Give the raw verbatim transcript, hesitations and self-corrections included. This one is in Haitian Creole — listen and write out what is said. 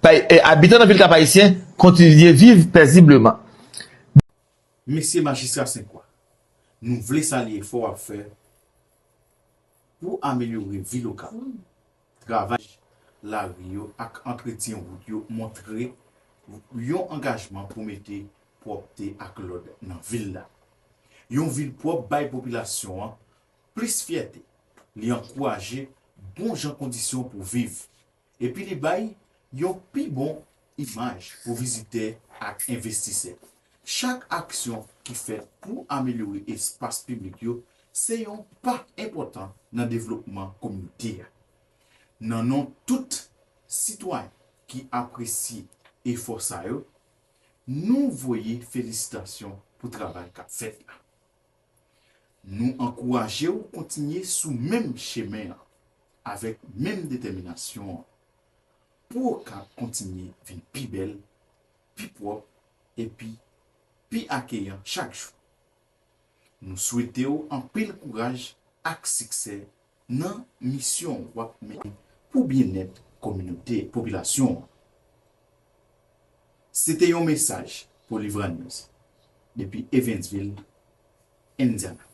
Abitan nan vil Kap Ayisyen kontinye viv pezibleman. Mesye Majistra Senkwa, nou vle salye efò w ap fè pou amelyore vil Okap. Travay lari yo ak antretyen wout yo montre yon angajman pou mete pwòpte ak lòd nan vil la. Yon vil pwòp bay popilasyon an plis fyète. Li ankouraje bon jan kondisyon pou viv. Epi li bay yon pi bon imaj pou vizitè ak envestisè. Chak aksyon ki fèt pou amelyore espas piblik yo se yon pa enpòtan nan devlopman kominote a. Nan non tout sitwayen ki apresye efò sa yo, nou voye felisitasyon pou travay k ap fèt la. Nou ankouraje w kontinye sou menm chemen an, avèk menm detèminasyon an, pou Okap kontinye vin pi bèl, pi pwòp, epi pi akeyan chak jou. Nou swete w anpil kouraj ak siksè nan misyon w ap mennen pou byennèt kominote popilasyon an. Se te yon mesaj pou Livra News depi Evansville, Indiana.